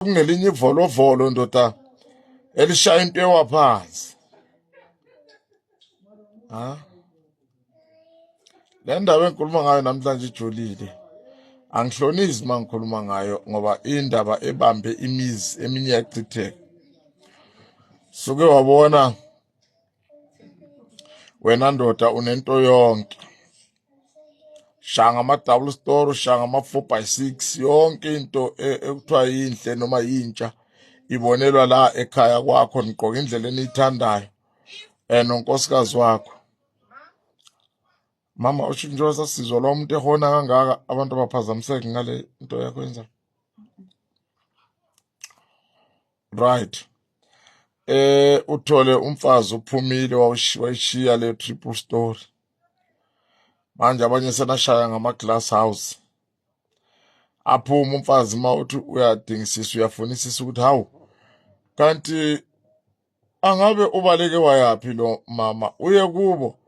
Kungelinye ivolovolo ndoda elishaya into ewa phansi. Ha, le ndaba engikhuluma ngayo namhlanje ijulile. Angihlonizi uma ngikhuluma ngayo ngoba indaba ebambe imizi eminye yachitheka. Suke wabona wena ndoda unento yonke, shaya ngama-double story, shaya ngama-4 by 6, yonke into ekuthiwa yinhle noma yintsha ibonelwa la ekhaya kwakho, nigqoka indlela eniyithandayo nonkosikazi wakho. Mama, usho njengoba sasizwa lo muntu ehona kangaka, abantu abaphazamiseke ngale nto yakho yenza right. Uthole umfazi uphumile, wayishiya le triple story. Manje abanye senashaya ngama glass house. Aphuma umfazi, uma uthi uyadingisisa, uyafunisisa ukuthi hawu, kanti angabe ubaleke wayaphi lo mama, uye kubo.